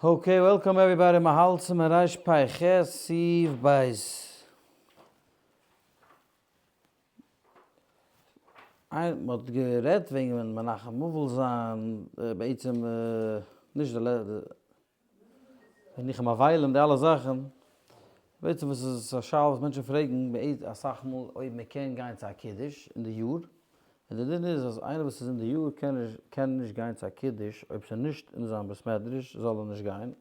Okay welcome everybody מ'האלט צום רש פ ח סעיף ב'. איין מ'האט גערעדט וועגן מנחם אבל זיין בעצם נישט די ניחום אבלים די אלע זאכן בעצם וואס איז א שאלה וואס מענטשן פרעגן אסאך מאל אויב מ'קען גיין צו א קידוש אין די יאר און די דין איז אז איינער וואס איז אין די יאר קען נישט גיין צו א קידוש אויב ס'איז נישט אין זיין בית מדרש זאל ער נישט גיין,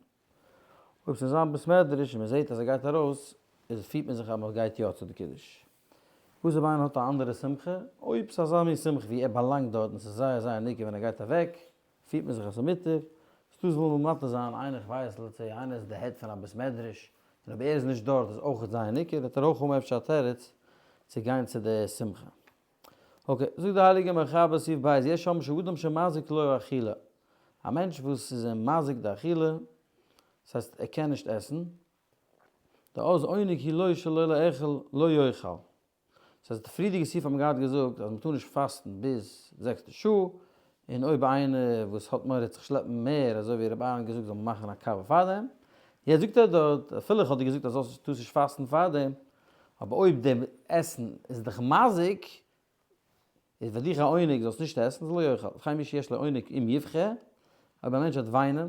אויב ס'איז אין זיין בית מדרש און מ'זעט אז ער גייט ארויס איז פירט מען זיך אז מ'גייט יא צו די קידוש. וואס אויב איינער האט א אנדערע שמחה, אויב ס'איז אזא מין שמחה ווי ער באלאנגט דארט און ס'איז זייער זייער ניכר ווען ער גייט אוועק, פירט מען זיך אז ס'איז מותר, ס'דא וואס ווילן מתיר זיין, איינער כ'ווייס let's say איינער איז די head פון א בית מדרש און אויב ער איז נישט דארט איז אויכעט זייער ניכר, וועט ער אויך האבן אפשר א תירוץ צו גיין צו די שמחה. Okay, זאגט די הייליגע מחבר סעיף ב', יש שם שאדם שמזיק לו אכילה, א מענטש וואס איז אים מזיק די אכילה, דאס הייסט ער קען נישט עסן, דאז עונג הוא לו שלא לאכול לא יאכל. דאס הייסט די פריערדיגע סעיף האט מען געהאט געזאגט אז מען טאר נישט פאסטן ביז זעקסטע שעה, און אויב איינער וואס האט מורא זיך שלעפן מער אזוי ווי רבי אהרן האט געזאגט זאל מען מאכן א קאווע פארדעם, יעצט זאגט ער דארט אפילו איך האב דיר געזאגט אז זאלסט טארסט נישט פאסטן פארדעם, אבער אויב די עסן איז דיך מזיק, איז פאר דיך א עונג זאלסט נישט עסן, לא יאכל, וכן מי שיש לו עונג אם יבכה, אויב א מענטש וועט וויינען,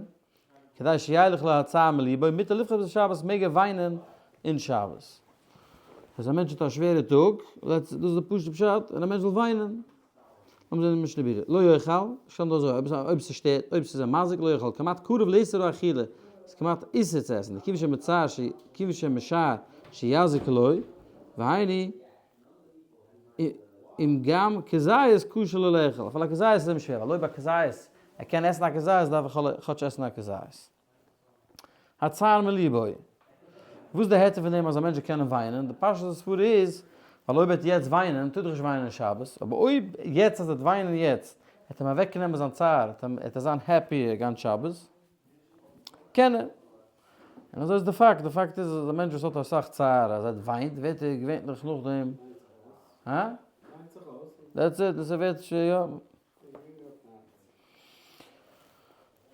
כדי שילך לו הצער מליבו, מותר לבכות בשבת, מעג ער וויינען אין שבת. אז א מענטש האט א שווערע טאג, דאס איז די פשוט'ע פשט, און א מענטש זאל וויינען. לאמיר זען די משנה ברורה. לא יאכל, שטעלן דא אזוי, אויב ס'שטערט, אויב ס'איז אים מזיק, לא יאכל, כמעט קרוב לאיסור האכילה, ס'איז כמעט איסור צו עסן, כיוון שמצער ש, כיוון שמשער שיזיק לו, והיינו, אם גם כזית קשה לו לאכול, אפילו א כזית איז אים שווער, ווייל אויב א כזית, ער קען עסן א כזית, דארף ער כאטש עסן א כזית. הצער מליבו. וואס איז די היתר פון דעם אז א מענטש זאל קענען וויינען? די פשטות הסברה איז, ווייל אויב ער וועט יעצט וויינען, טאר דאך נישט וויינען שבת, אבער אויב יעצט אז ער וועט וויינען יעצט, וועט אים אוועקנעמען זיין צער, וועט ער זיין happy גאנץ שבת, קען ער. און אזוי איז די פאקט, די פאקט איז אז א מענטש וואס האט אסאך צער, אז ער וויינט, ווערט ער געווענליך נאכדעם, הא? That's it, דאס ער ווערט יא.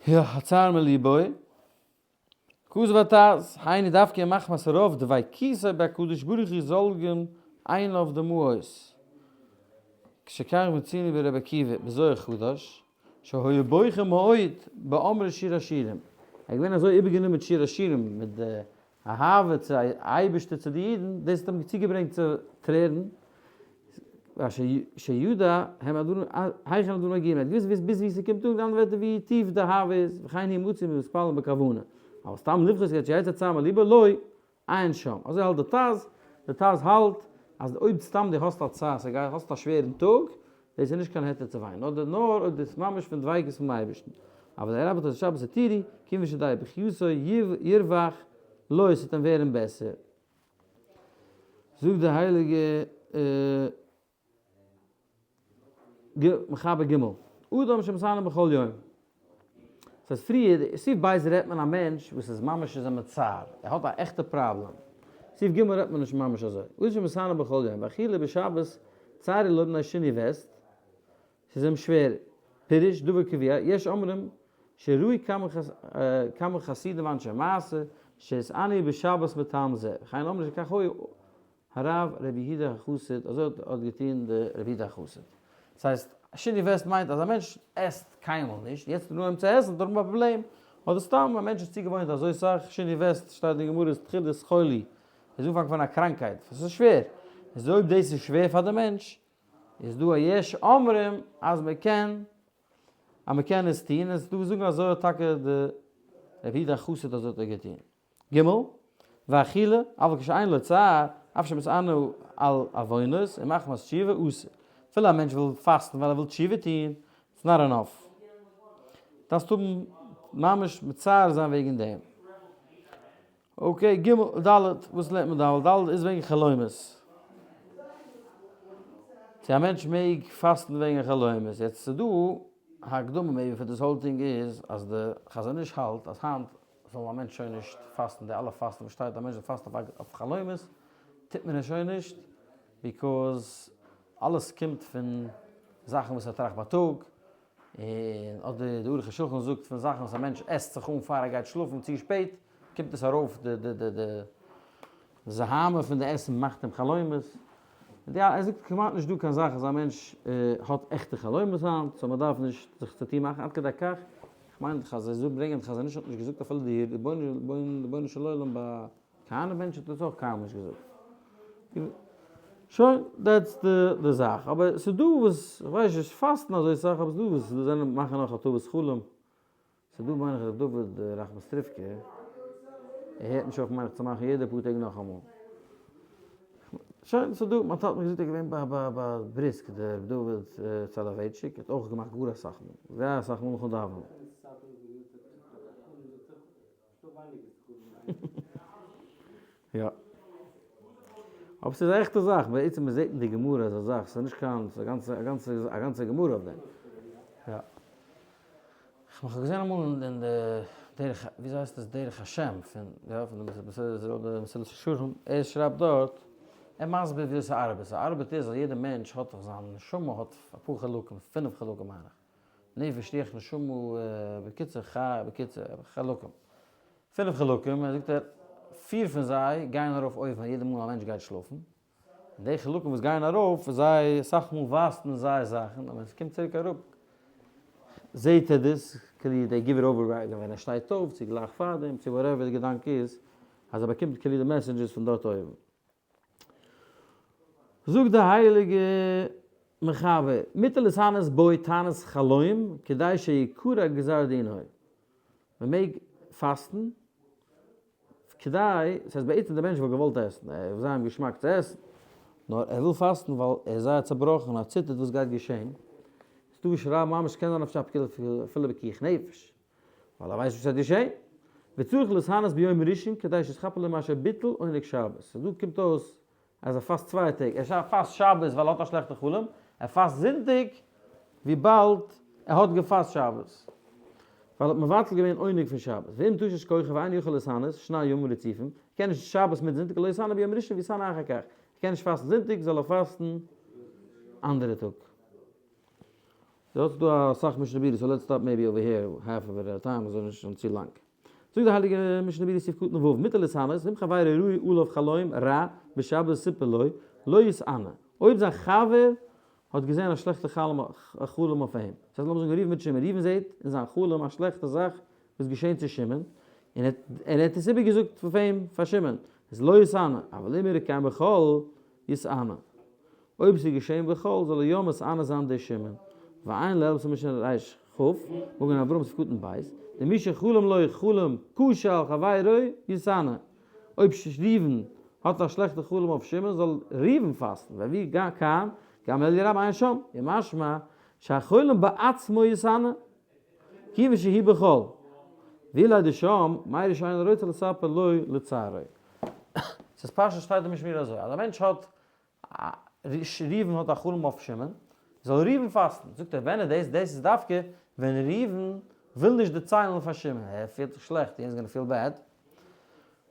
יא, הצער מליבו, כתב הטז, היינו דווקא מחמת רוב דביקותו בהקדוש ברוך הוא זולגין עיניו דמעות, שכך מצינו ברבי עקיבא בזוהר חדש, שהיה בוכה מאוד באמרו שיר השירים, ער איז געווען אזוי איבערגענומען מיט שיר השירים, מיט די אהבה צו אייבערשטער צו די אידן, דאס האט אים צוגעברענגט צו טרערן, שידע הם הדברים היכן הדברים מגיעים, ער האט געוואוסט ביז וואו ס'קומט אן, אין אנדערע ווערטער ווי טיף די אהבה איז, וכן הוא מצוי במתפלל בכוונה, אבל סתם לבכות כדי שיצא צער מליבו לא, עיין שם. אזוי האלט די טז, די טז האלט אז אויב סתם דו האסט א צער, ס'גייט, האסט א שווערן טאג, דאס איז נישט קיין היתר צו וויינען, אדער נאר אויב דאס איז ממש פון דביקות פון אייבערשטן. אבל דער רבי האט שבת התירי, כיוון שדי בכיותו ירווח לו, ס'וועט אים ווערן בעסער. זאגט די הייליגע מחבר ג. אדם שמתענה בכל יום. דאס הייסט פריער, סעיף ב' רעדט מען א מענטש וואס איז ממש איז אים מצער, ער האט א עכטע פראבלעם. סעיף ג' רעדט מען נישט ממש אזוי. אדם שמתענה בכל יום, ואכילה בשבת צר לו מפני שינוי וסת, ס'איז אים שווער. פירוש, דבר קבוע, יש אומרים שראו כמה חסידים ואנשי מעשה שהתענו בשבת מטעם זה, וכן אומרים שכך היה הרב רבי יהודה החסיד, אזוי האט געטון די רבי יהודה החסיד. דאס הייסט, שינוי וסת מיינט אז א מענטש עסט קיינמאל נישט, יעצט איז דא אים צו עסן האט ער א פראבלעם, אדער סתם א מענטש איז צוגעוואוינט אזוי סאך, שינוי וסת שטייט אין גמרא איז תחילת חולי, איז אנפאנג פון א קראנקייט, עס איז שווער, איז אויב דאס איז שווער פאר די מענטש, איז דא א יש אומרים אז מען קען אז מען קען עס טון, און עס איז דא וואס זאגן אזוי האט טאקע די רבי יהודה החסיד אזוי האט ער געטון. ג. ואכילה, אבל כשאין לו צער, אף שמתענה על עוונות, ומחמת תשובה אסור. אפילו א מענטש וויל פאסטן ווייל ער וויל תשובה טון, it's not enough. דארפסט האבן ממש מצער זיין וועגן דעם. Okay, ג. ד. וואס לערנט מען ד? ד איז וועגן חלומות. צו א מענטש מעג פאסטן וועגן חלומות. יעצט ס'דא הקדמה maybe פאר this whole thing איז אז די חזון איש האלט אז היינט זאל א מענטש שוין נישט פאסטן די אלע פאסטן וואס שטייט א מענטש זאל פאסטן אויף חלומות טוט מען עס שוין נישט because אלעס קומט פון זאכן וואס ער טראכט בייטאג. און אדער די ערוך השולחן זאגט פון זאכן וואס א מענטש עסט זיך אן פאר ער גייט שלאפן צו שפעט, קומט עס ארויף די די די די זוהמא פון די עסן מאכט אים חלומות. די ער זאגט כמעט נישט דא קיין זאך אז א מענטש האט עכטע חלומות היינט, so מען דארף נישט זיך צוטון מאכן עד כדי כך, כ'מיין די חז ל ברענגען די חזון איש האט נישט געזאגט אפילו די רבונו של עולם ביי כהנא מענטש האט עס אויך קיינמאל נישט געזאגט. שוין, that's די זאך. אבער ס'איז דא וואס, כ'ווייס נישט, פאסטן אזוי סאך, אבער ס'איז דא וואס זענען מאכן נאך הטבת חלום. ס'איז דא מיין איך ר' דוד ראחמסטריווקער, ער הערט נישט אויף מיין איך צו מאכן יעדע פאר טעג נאכאמאל. שוין, ס'איז דא, מיין טאטע האט מיר געזאגט ער איז געווען ביי ביי ביי בריסק דער ר' דוד סאלאווייטשיק האט אויך געמאכט גאר אסאך מאל, זייער אסאך מאל נאכן דאווענען. יא. אבער ס'איז א עכטע זאך, בעצם מ'זעט אין די גמרא אזא זאך, ס'איז נישט קיין, ס'איז א גאנצע א גאנצע א גאנצע גמרא אויף דעם. יא. כ'האב געזען אמאל אין די דרך, וויאזוי הייסט עס, דרך השם פון, יא, פון די מסילת ישרים, ער שרייבט דארט, ער מסביר וויאזוי ס'ארבעט, ס'ארבעט איז אז יעדע מענטש האט דאך זיין נשמה האט אפאר חלקים, פינף חלקים מיין איך, נפש רוח נשמה, בקיצור חי, בקיצור חלקים, פינף חלקים, זאגט ער, פיר פון זיי גייען ארויף אויבן יעדע מאל א מענטש גייט שלאפן, און די חלקים וואס גייען ארויף, זיי, אסאך מאל ווייזט מען זיי זאכן, און ווען עס קומט צוריק אראפ, זעהט ער דאס, כאילו they give it over right ווען ער שטייט אויף, צו גלייך פארדעם, צו whatever די געדאנק איז, אז ער באקומט כאילו די messages פון דארט אויבן. זאגט די הייליגע מחבר, מותר להתענות בו תענית חלום כדי שיקרע גזר דינו, מען מעג פאסטן כדי, ס'הייסט בעצם דער מענטש וואלט געוואלט עסן, ער איז זייער געשמאק צו עסן, נאר ער וויל פאסטן ווייל ער איז זייער צעבראכן און ער ציטערט וואס גייט געשען, ס'דא וואס שרייבן ממש ס'קען זיין אפשר אפילו פיקוח נפש, ווייל ער ווייסט נישט וואס גייט געשען, וצריך להתענות ביום ראשון כדי שיתכפר לו מה שביטל עונג שבת, סאו דא קומט אויס אז ער פאסט צוויי טעג, ער פאסט שבת ווייל ער האט א שלעכטע חלום, ער פאסט זונטאג וויבאלד ער האט געפאסט שבת, ווייל ער האט מבטל געווען עונג פון שבת, ואם תשש כוחו ואינו יכול להתענות שני ימים רצופים, ער קען נישט שבת מיט זונטאג לא יתענה ביום ראשון ויתענה אחר כך, ער קען נישט פאסטן זונטאג זאל ער פאסטן אנדערע טאג. דו האסט דא אסאך משנה ברורה, so let's stop maybe over here half of it at a time, אזוי נישט שוין צו לאנג. זאגט די הייליגע משנה ברורה סעיף קטן ו', מותר להתענות, אם חברו ראה עליו חלום רע בשבת סיפר לו, לא יתענה. אויב זיין חבר האט געזען א שלעכטע חלום אויף אים, דאס הייסט לאמיר זאגן ראובן מיט שמעון, ראובן זעט אין זיין חלום א שלעכטע זאך וואס געשען צו שמעון, און ער האט עס איבערגעזאגט אויף אים פאר שמעון, איז לא יתענה, אבל אם אירע כן בחול יתענה. אויב ס'איז געשען בחול זאל ער יא מתענה זיין די שמעון. ועיין לעיל סימן רכ, מגן אברהם סעיף קטן ב', דמי שחלם לו חלום קשה על חברו יתענה. אויב ראובן האט א שלעכטע חלום אויף שמעון זאל ראובן פאסטן, והביא כאן גם אלי' רבה עיין שם, ומשמע שהחולם בעצמו יתענה, כיוון שהיא בחול, ואולי דשם מראה שאינו רוצה לספר לו לצערו. ס'איז פשט שטייט אין משנה ברורה אזוי, אז א מענטש האט ראובן האט א חלום אויף שמעון, זאל ראובן פאסטן. זאגט ער, ווען איז דאס? דאס איז דווקא ווען ראובן וויל נישט דערציילן פאר שמעון, ער פילט זיך שלעכט, he is gonna feel bad,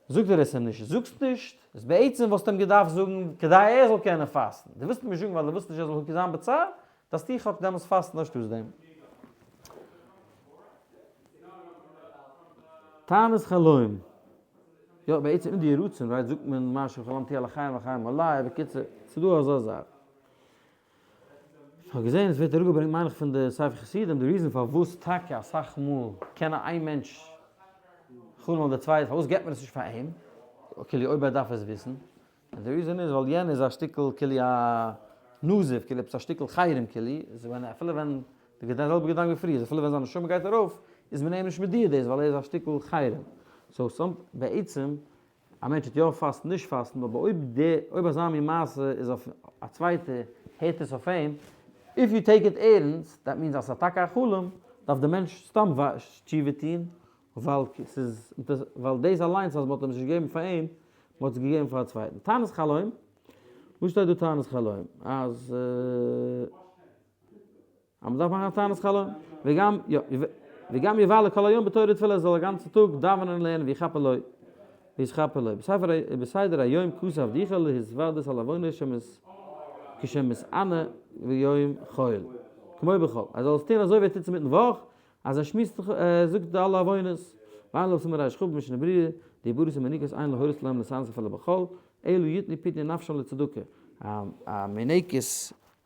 זאגט ער עס אים נישט, זאגסט נישט, איז בעצם וואלסטו אים געדארפט זאגן כדי ער זאל קענען פאסטן, דו ווילסט אים נישט זאגן ווייל דו ווילסט נישט ער זאל זיין בצער, דארפסטו כאטש דעמאלטס פאסטן אנשטאטס דעם. תענית חלום. יא, בעצם אין די רצון right זאגט מען מה שחלמתי על החיים והחיים עלי, בקיצור, ס'דא אזא זאך. כ'האב געזען עס ווערט אראפגעברענגט מיין איך פון די ספר חסידים די reason פארוואס טאקע אסאך מאל קען איין מענטש חלומ'ן אויף די צווייטע פארוואס געבט מען עס נישט פאר אים כאילו אויב ער דארף עס וויסן, און די reason איז ווייל יענער איז א שטיקל כאילו א נזיף כאילו עפעס א שטיקל חרם כאילו איז ווען אפילו ווען די זעלבע געדאנק ווי פריער אפילו ווען זיין נשמה גייט ארויף איז מען אים נישט מודיע דאס ווייל ער איז א שטיקל חרם so some בעצם א מענטש וועט יא פאסטן נישט פאסטן אבער אויב די אויב אזא מין מעשה איז אויף א צווייטע הערט עס אויף אים if you take it ערנסט that means אז ס'איז טאקע א חלום דארף די מענטש סתם תשובה טון ווייל ס'איז ווייל דאס אליינס אז מ'האט אים נישט געגעבן פאר אים מ'האט עס געגעבן פאר א צווייטן. תענית חלום, וואס שטייט דא תענית חלום? אז אז מ'דארף מאכן א תענית חלום. וגם יא וגם יבלה כל היום בתורה ותפילה ער זאל א גאנצע טאג דאווענען און לערנען ויכפר לו ויתכפר לו. בספר בסדר היום כתב דיחא להתוודות על עוונות כשמתענה ביום חול. כמו בחול, ער זאל עס טון אזוי ווי ער טוט עס אינמיטן וואך, אז ער שמועסט זיך, ער זאגט די אלע עוונות, ואין לו סימן ריש כ במשנה ברורה, דיבורית ומניקות אין להורות להם להתענות אפילו בחול, אלא יתנו פדיון נפשם לצדקה, א מינקת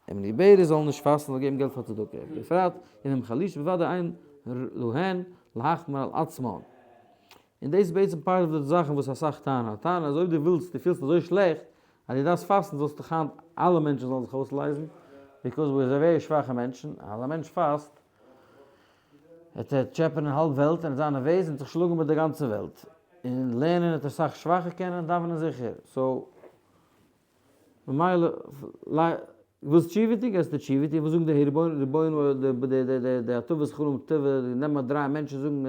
און מעוברת זאלן נישט פאסטן זאל געבן געלט פאר צדקה, בפרט אם הם חלושים בוודאי אין להן להחמיר על עצמן. און דאס איז בעצם part of די זאכן וואס אסאך טענה'ן, טענה'ן אז אויב דו ווילסט, דו פילסט אזוי שלעכט אז דו דארפסט פאסטן זאלסטו דיך היינט אלע מענטשן זאלן זיך אויסלייזן, because we're זייער שוואכע מענטשן, אז א מענטש פאסט וועט ער טשעפענען האלב וועלט און זיין נערוועז און זיך שלאגן מיט די גאנצע וועלט, און לערנען וועט ער סאך שוואכער קענען, דאווענען זיכער, so ממילא ווילסט תשובה טון גייסטו תשובה טון, וואס זאגן די ריבונו די הטבת חלום טבע, נעם א דריי מענטשן זאגן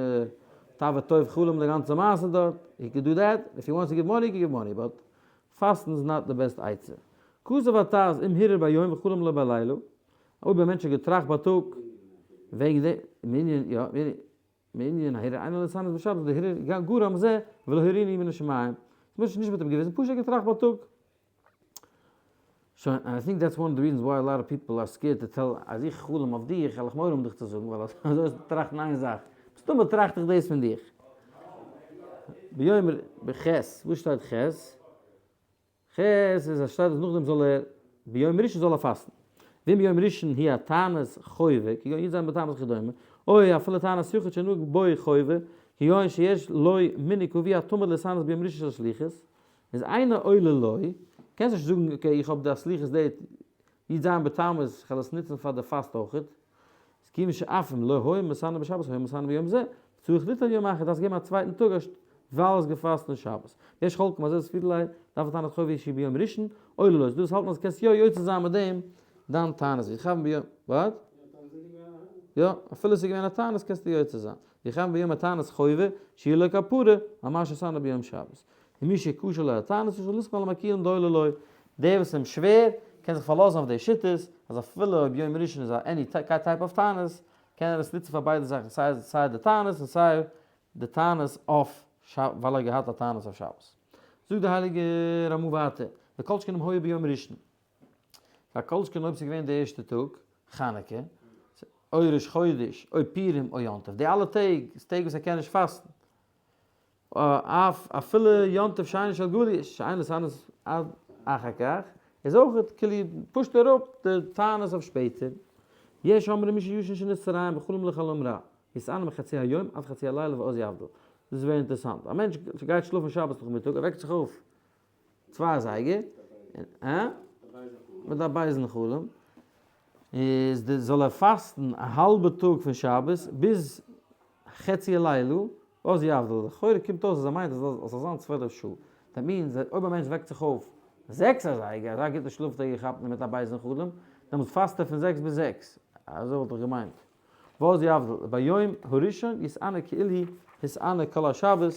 טבע טוב חלום די גאנצע מעשה דארט, he can do that, if he wants to give money he can give money, but פאסטן איז not די best עצה. כתב הט"ז אם הרהר ביום וחלם לו בלילה, אויב א מענטש האט געטראכט בייטאג וועגן דעם מענין, יא, מענין הרהור אינו להתענות בשבת, די הרהור גרם זה ולא הורונו מן השמים, ס'מוז נישט מיט אים געוועזן, פשוט געטראכט בייטאג. שוין, and I think that's one of the reasons why a lot of people are scared to tell אז איך חלום אויף דיך, וועל איך מורא האבן דיך צו זאגן, ווייל אזוי וועסטו טראכטן איין זאך, מסתמא טראכט איך דאס פון דיך. ביום ר ח, וואס שטייט ח? ח איז א שטייט אז נאכדעם זאל ער, ביום ראשון זאל ער פאסטן. ואם ביום ראשון היא התענית חובה, כגון י"ז בתמוז וכדומה, או אפילו תענית יחיד שנהוג בו חובה, כגון שיש לו מנהג קבוע התמיד להתענות ביום ראשון של סליחות, איז אינו עולה לו, קענסט נישט זאגן okay איך האב די סליחות date י"ז בתמוז איך וועל עס נוצן פאר די פאסט אויכעט, איז כיוון שאף אם לא היה מתענה בשבת היה מתענה ביום זה, צריך ליתן יום אחר, דארפסט געבן א צווייטן טאג אנשטאט ווייל האסט געפאסט אין שבת. ויש חולקים על זה סבירא ליה דאף תענית חובה שהיא ביום ראשון, עולה לו, ס'דא וואס האלטן אז קענסט יא יוצא זיין מיט דעם דיין תענית, ויכוון ביום, what? יא, אפילו ס'איז געווען א תענית קענסטו יוצא זיין, ויכוון ביום התענית חובה שיהיה לו כפרה על מה שהתענה ביום שבת. און מי שקשה לו התענית יכול לסמוך על המקילין דעולה לו, דער וואס איז אים שווער קען זיך פארלאזן אויף די שיטות אז אפילו אויב יום ראשון איז א any type of תענית קען ער עס נוצן פאר ביידע זאכן סיי סיי די תענית און סיי די תענית אויף שבת ווייל ער האט געהאט א תענית אויף שבת. זאגט די הייליגע רמ"א ווייטער וכל שכן אם היה ביום ראשון. פאר כל שכן אויב ס'איז געווען די ערשטע טאג חנוכה, או ראש חודש, או פורים, או יום טוב, די אלע טעג איז טעג וואס ער קען נישט פאסטן. אף אפילו יום טוב שני של גליות שאין להתענות עד אחר כך, איז אויך כאילו push ט אראפ די תענית אויף שפעטער. יש אומרים מי שישן שנת צהריים וחלם לו חלום רע, יתענה מחצי היום עד חצי הלילה ואז יבדיל. דאס איז very אינטערעסאנט. א מענטש גייט שלאפן שבת נאכמיטאג, ער וועקט זיך אויף צוויי אזייגער, הא? מיט א בייזן חלום, איז די זאל ער פאסטן א האלבע טאג פון שבת ביז חצי הלילה, ואז יבדיל, לכאורה קומט אויס אז ער מיינט אז עס זאל זיין 12 שעה, that means אז אויב א מענטש וועקט זיך אויף זעקס אזייגער, אזא גוטע שלאף האט ער געכאפט מיט א בייזן חלום, דעמאלטס פאסט ער פון זעקס ביז זעקס, אזוי וואלט איך געמיינט. ואז יבדיל, ביום הראשון יתענה כאילו התענה כל השבת,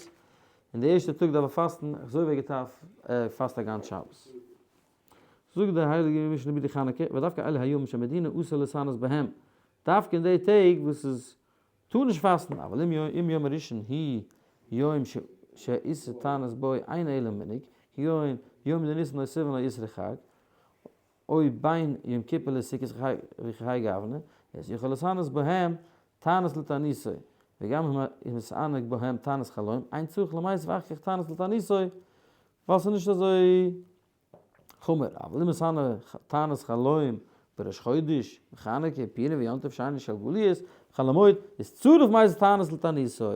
און די ערשטע טאג דארף ער פאסטן אזוי ווי ער האט געפאסט א גאנץ שבת. זאגט דער הייליגער משנה ברורה חנוכה, ודווקא אלו הימים שהמדינה אסור להתענות בהם, דווקא אין די טעג וואס איז טאר נישט פאסטן, אבל אם יום הראשון הוא יום שאיסור תענית בו אינו אלא מנהג, כגון יום דניסן או סיוון או איסרי חג, או בין יום כיפור לסוכות וכהאי גוונא, איז יכול להתענות בהם תענית לתעניתו, וגם אם התענה בהם תענית חלום, אין צריך למיתב אחר כך תענית לתעניתו, ווייל ס'איז נישט אזוי חמור, אבל אם התענה תענית חלום בראש חודש, וחנוכה, פורים ויום טוב שני של גליות, חול המועד, איז צריך מיתב תענית לתעניתו.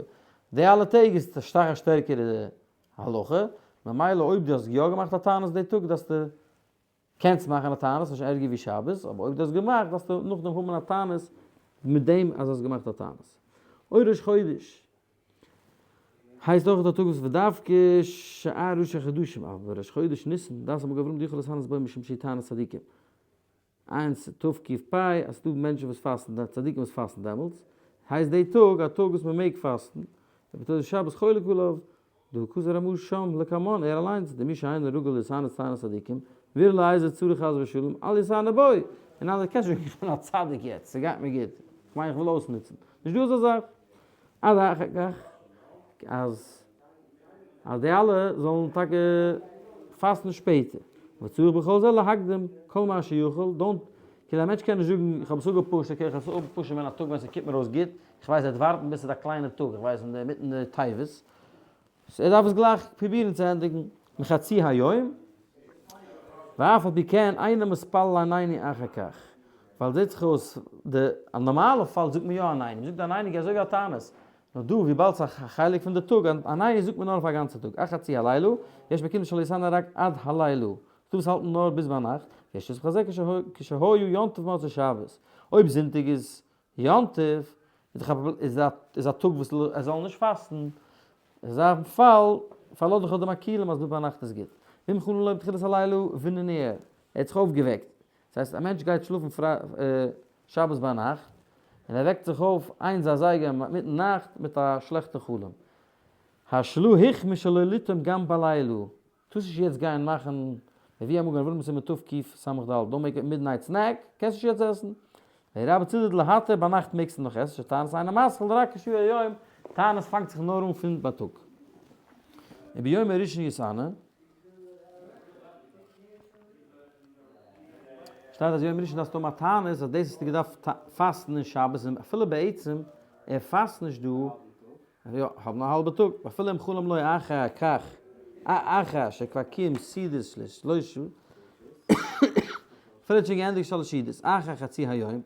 די אלע טעג איז שטארק א שטערקערע הלכה, ממילא אויב דו האסט יא געמאכט א תענית די טאג דארפסטו קענסט מאכן א תענית, נישט ערגער ווי שבת, אבער אויב דו האסט געמאכט דארפסטו נאכדעם האבן א תענית מיט דעם אז האסט געמאכט א תענית. אוי ראש חודש הייסט אויך א טאג וואס ודווקא שאר ראשי חדשים, אבער ראש חודש ניסן דארף זיך מגן אברהם דיכול להתענות בו משום שהיא תענית צדיקים. איינס תקפ אז ס'דא מענטשן וואס פאסטן, צדיקים וואס פאסטן דעמאלטס, הייסט די טאג א טאג וואס מ'מעג פאסטן, ובתוס' שבת חולק עליו, דהא כתב רמ"א שם לקמן, ער אליינס, דמי שאינו רגיל להתענות תענית צדיקים, וירא לו איזה צרה חס ושלום, אל יתענה בו! און אנדערע קענסט נישט זאגן איך בין א צדיק יעצט, ס'גייט מיר גוט, כ'מיין איך וויל אויסנוצן. נישט דא אזא זאך. עד אחר כך אז אז די אלע זאלן טאקע פאסטן שפעטער. וצריך בכל זה להקדים כל מה שיכול, don't. כאילו א מענטש קען נישט זאגן איך האב עס אפגע push ט, okay איך וועל עס אפ push ן ווען א טאג ווען ס'קומט מיר אויס גוט, איך ווייס ער וועט ווארטן ביז ס'איז א קליינע טאג, איך ווייס אינמיטן די טבת, so ער דארף עס גלייך פרובירן צו ענדיגן מחצי היום, ואף על פי כן אינו מתפלל עננו אחר כך, ווייל זעט זיך אויס די א נארמאלע פאל זאגט מען יא עננו, מ'זאגט עננו אזוי ווי א תענית, נאר דא וויבאלד ס'איז א חלק פון די טאג, עננו זאגט מען נאר אויף א גאנצע טאג, אך חצי הלילה, יש מקילים שלא יתענה רק עד הלילה, ס'דא וואס האלטן נאר ביז ביינאכט, יש שחזק כשהיה יום טוב מוצאי שבת, אויב זונטאג איז יום טוב איז דאך איז א טאג וואס ער זאל נישט פאסטן, אין אזא פאל פארלאז דיך אויף די מקילים אז ביז ביינאכט איז גוט. ואם חלם לו בתחילת הלילה ונענע, ער האט זיך אויפגעוועקט, דאס הייסט א מענטש גייט שלאפן שבת ביינאכט, און ער וועקט זיך אויף איינס אזייגער מיטן נאכט מיט א שלעכטע חלום. השלא החמיר שלא לטעום גם בלילה, טארסט נישט יעצט גיין מאכן ווי אמאל געווען סימן תקס"ד, don't make a midnight snack, קענסט נישט יעצט עסן. וירא בצידו דלהתר, ביינאכט מעגסטו נאך עסן, שתענית אינה מתחיל רק כשהוא היום, תענית פאנגט זיך נאר אן פון בייטאג. וביום הראשון יתענה. שטייט אז יום ראשון דארפסטו האבן א תענית אז דאס האסטו געדארפט פאסטן אין שבת, און אפילו בעצם ער פאסט נישט דא, יא, האב נאר א האלבע טאג, ואפילו אם חלם לו אחר כך, אחר שכבר קיים סעודת שלושה, אפילו האט שוין געענדיגט שלש סעודות, אחר חצי היום,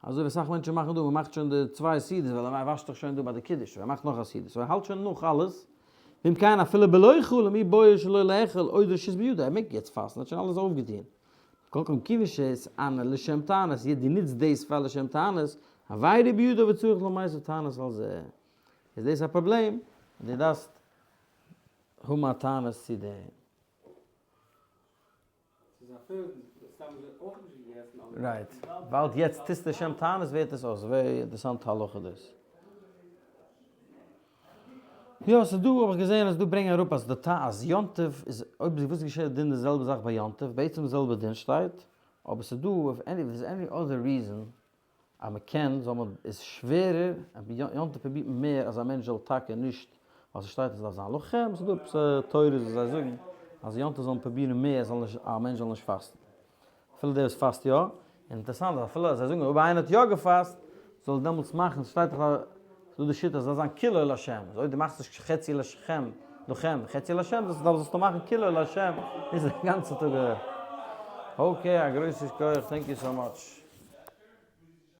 אזוי ווי אסאך מענטשן מאכן דא, מען מאכט שוין די צוויי סעודות, ווייל ער וואשט זיך שוין דא ביי די קידוש, ער מאכט נאך א סעודה, so ער האלט שוין נאך אלעס, ואם כן אפילו בלא חלום אי בעי שלא לאכול עוד רשות בידו, ער מעג יעצט פאסטן, ער האט שוין אלעס אויפגעטון. כל כּן כיוון שהתענה לשם תענית, יעצט דו נוצט דאס פאר לשם תענית, עבירה בידו וצריך למיתב תענית על זה. איז דאס א פראבלעם, דו דארפסט האבן א תענית צו דעם. right, ווייל יעצט טוסטו לשם תענית ווערט עס אויס, very אינטערעסאנטע הלכה דאס. יא ס'איז דא האב איך געזען אז דא ברענגען אראפ אז די טעם אז יום טוב איז אויב וואס געשעט דין די זעלבע זאך ביי יום טוב בעצם די זעלבע דין שטייט אבער ס'איז דא if any if there's any other reason אז מ'קען זאל מען איז שווערער יום טוב פרובירט מען מער אז א מענטש זאל טאקע נישט ווייל ס'שטייט אז ס'דארף זיין לכם ס'איז דא עפעס תורות וואס זיי זאגן אז יום טוב זאל מען פרובירן מער זאל נישט א מענטש זאל נישט פאסטן. אפילו דער וואס פאסט יא, און אינטערעסאנט אז אפילו זיי זאגן אויב איינער האט יא געפאסט, זאל ער דעמאלטס מאכן, ס'שטייט דאך אז ס'דא די שיטה אז ס'דארף זיין כולו לה', אז אויב דו מאכסט נישט חצי לשכם, לכם, חצי לה', זאלסטו מאכן כולו לה', איז די גאנצע טאג. okay, א גרויסע שכוח, thank you so much.